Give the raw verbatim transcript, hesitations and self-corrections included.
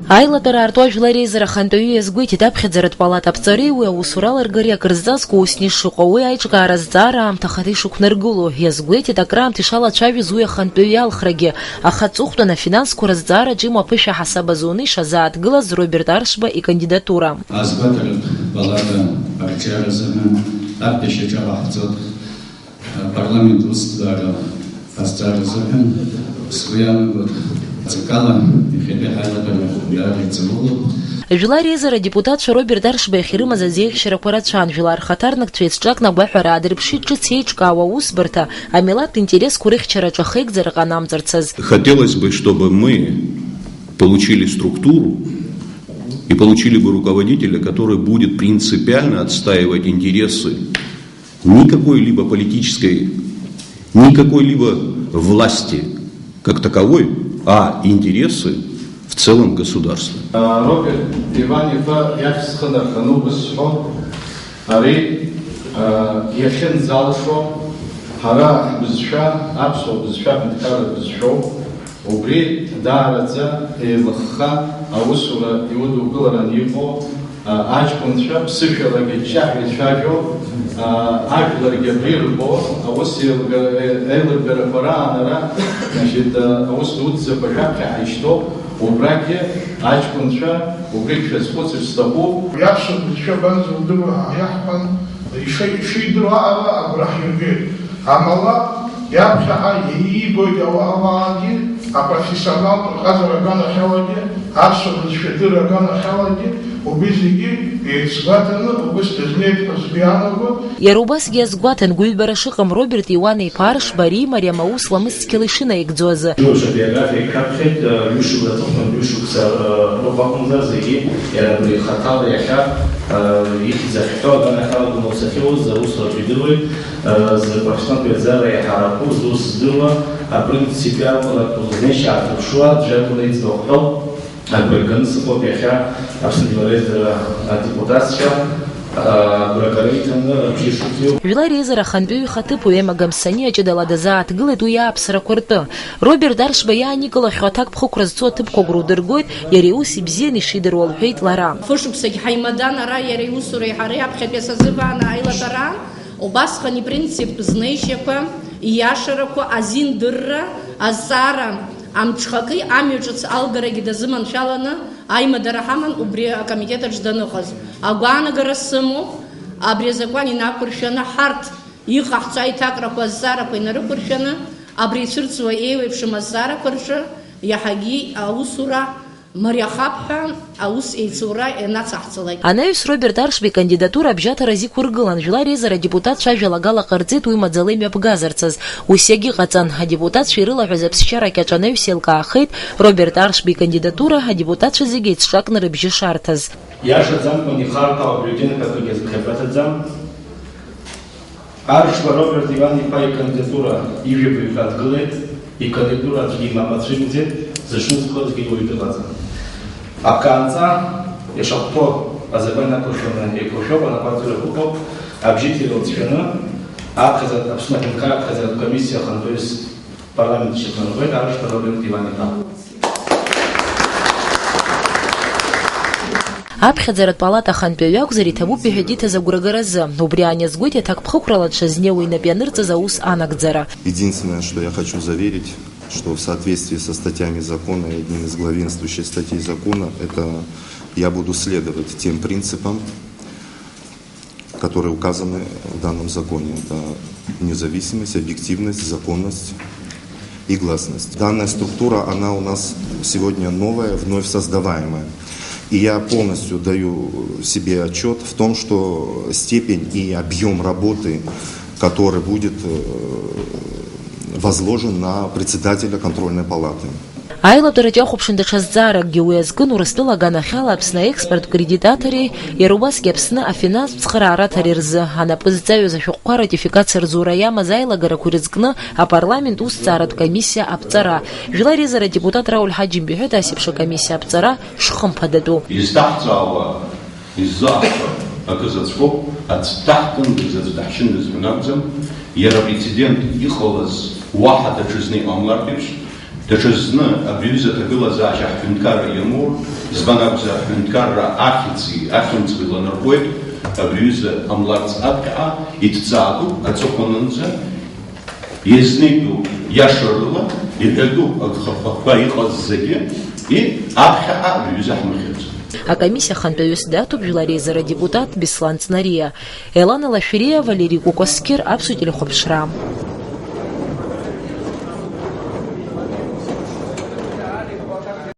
Аилатәара аарту ажәлар реизара ахантәаҩы иазгәеиҭеит, аԥхьаӡаратә палата аԥҵареи уи аусура алагареи акрызҵазкуа усны ишыҟоу, уи аиҿкаара азҵаара аамҭа ахада ишықәнаргыло. Иазгәеиҭеит, акраамҭа ишалацәажәоз уи ахантәаҩы иалхрагьы, аха аҵыхәтәан афинансқәа рызҵаараҿы имоу аԥышәа ҳасаб азоны ишазааҭгылаз Роберт Аршба икандидатура. Азгәаҭаратә палата арҿиара азыҳәан аԥхьашьаҿа ҟаҳҵоит. Апарламент усҭҵаара азҵаара азыҳәан сгәы иаанагоит, ҵакала иахьатәи ҳаилатәара даара иҵаулоуп. Жәлар реизара адепутатцәа Роберт Аршба иахь ирымаз азеиӷьшьарақәа рацәан, жәлар рхаҭарнакцәа еицҿакны агәаҳәара аадырԥшит ҿыц еиҿкаауа аусбарҭа, амилаҭтә интересқәа рыхьчараҿы ахеигӡара ҟанамҵарц азы. Хотелось бы, чтобы мы получили структуру и получили бы руководителя, который будет принципиально отстаивать интересы не какой-либо политической, не какой-либо власти как таковой, а интересы в целом государства. Роберт Иван-иԥа иахь схы нарханы убыс сҳәон, ари, а, иахьынӡалшо, ҳара ҳбызшәа, аԥсуа бызшәа аҳәынҭқарратә бызшәоуп, убри даараӡа еилыхха аусура иудукыларан иҟоу, а, аҷкәынцәа, ԥсышәалагьы ҷҷаҳәа ицәажәо, а, ажәларгьы абри ирбо, аус еилга-, еилыргарақәа раан ара, значит, а, аус дуӡӡақәа шәаԥхьа ҳаишьҭоуп, убрагьы аҷкәынцәа, убригь шәазхәыцыр сҭахуп. Иаԥсуа бызшәа абанӡа удыруа ҳәа иаҳҳәан, иши-, ишидыруа ала агәра ҳиргеит. Амала, иаԥхьаҟа иибоит ауа-, ауаагьы, апрофессионалтә ҟазара аганахьалагьы, аԥсуа бызшәа адырра аганахьалагьы, убри зегьы еицгәаҭаны убыс дызнеит ҳәа сгәы иаанагоит. Иара убасгьы иазгәаҭан, гәыҩбара шыҟам Роберт Иуан-иԥа Аршба Римариам аус ламыс цқьала ишынаигӡоз. Џьоуш абиографиа иқәаԥхьеит, ҩышықәса аҵыхәтәан ҩышықәса, э, роуп акәымзар, зегьы иара абри ихаҭала иахьа, э, ихьӡ ахьҳәо, аганахьала Гәымсҭа ахьиуаз, аусураҿы идыруеит, э, зпрофессионалтә еизара иаҳараку, зус здыруа, апринципиалтә лакәу знеишьа ааҭырԥшуа аӡә акәны иӡбахә ҳәоуп. Агәра ганы сыҟоуп иахьа Аԥсны Жәлар Реизара адепутатцәа, агәрагара иҭаны рыбжьы шыхиоу. Жәлар Реизара ахантәаҩы ихаҭыԥуаҩ Ема Гамсаниа ҷыдала дазааҭгылеит уи ааԥсарақәа ртәы. Роберт Аршба иааникылахьоу аҭакԥхықәра зцу аҭыԥқәа агәра удыргоит, иара иус ибзианы ишидыруа лҳәеит лара. Фышықәсагь ҳаимадан ара иара иусуреи ҳареи аԥхьатәи асазываан аилатәараан, убасҟан ипринциптә знеишьақәа, ииашарақәа, азиндырра, азҵаара, амҽхаки амҩа ҿыц алгарагьы дазыманшәаланы аимадара ҳаман убри акомитет аҿы даныҟаз. Агәаанагара сымоуп, абри азакәан инақәыршәаны ҳарҭ иҟаҳҵо аиҭакрақәа азҵаарақәа инарықәыршәаны, абри ицәырҵуа еиуеиԥшым азҵаарақәа рҿы иаҳагьы аусура мариахап ҳәа аус еицура ианацаҳҵалак. Анаҩс Роберт Аршба икандидатура абжьаҭараз иқәыргылан, Жәлар Реизара адепутатцәа ажәалагала ҟарҵеит уи маӡала имҩаԥгазарц азы. Ус иагьыҟаҵан, адепутатцәа ирылаҳәаз аԥсшьара кьаҿ анаҩс еилкаахеит Роберт Аршба икандидатура адепутатцәа зегьы еицҿакны рыбжьы шарҭаз. Иашаӡамкәан ихарҭәаау абюллетен ҳәа акгьы азыԥхьаӡаӡам. Аршба Роберт Иван-иԥа икандидатура ижәабаҩ ҳәа адгылеит, икандидатура аӡәгьы мап ацәикӡеит, зыҽны зхы згеит уаҩ дыҟаӡам. Акаанҵа ишахәҭоу азакәан иақәыршәаны еиқәыршәоуп, анапаҵаҩрақәа ыҟоуп, абжьыҭира лҵшәаны, аԥхьаӡатә, Аԥсны аҳәынҭқарра аԥхьаӡатәы комиссиа ахантәаҩыс Парламент ишьақәнарӷәӷәеит Аршба Роберт Иван-иԥа. Аԥхьаӡаратә палата ахантәаҩы акәзар иҭабуп, иҳәеит иҭаз агәрагаразы. Убри аан иазгәеиҭеит аҭакԥхықәрала дшазнеиуа инап ианырҵаз аус анагӡара. Единственное, что я хочу заверить, что в соответствии со статьями закона и одним из главенствующих статей закона, это я буду следовать тем принципам, которые указаны в данном законе. Это независимость, объективность, законность и гласность. Данная структура, она у нас сегодня новая, вновь создаваемая. И я полностью даю себе отчет в том, что степень и объем работы, который будет, э, возложен на председателя контрольной палаты. Аилатәараҿ иахәаԥшын даҽа зҵааракгьы. Уи азкын Урыстәыла аганахьала Аԥсны аекспорт кредитатори, иара убасгьы Аԥсны афинанстә цхыраараҭареи рзы анапы зҵаҩыз ашәҟәқәа ратификациа рзура иамаз аилагарақәа ирызкны апарламент усҭҵааратә комиссиа аԥҵара. Жәлар Реизара адепутат Рауль Ҳаџьымба иҳәеит, ас еиԥш акомиссиа аԥҵара шхымԥадатәу. Изҭаҳҵаауа Иззаҳҳәо акы заҵәуп, аӡә дҭаҳтәындаз, аӡә даҳшьындаз ҳәа акәӡам, иара апрецедент иҟалаз уаҳа даҽазны иҟамлартә еиԥш, Даҽазны абри аҩыза аҭагылазаашьа ҳҳәынҭқарра иамоур, избан акәзар, ҳҳәынҭқарра ахьӡи ахьымӡӷи ланарҟәуеит, абри аҩыза ҟамларц аԥхьаҟа иҭҵаатәуп аҵыхәанынӡа иазнеитәу иашарыла, иҳәатәуп агхақәа иҟаз зегьы, и, аԥхьаҟа абри аҩыза ҳмыхьырц. Акомиссиа ахантәаҩыс даҭоуп Жәлар Реизара адепутат Беслан Ҵнариа. Елана Лашәриа, Валери Кәакәасқьыр, Аԥсуа телехәаԥшра.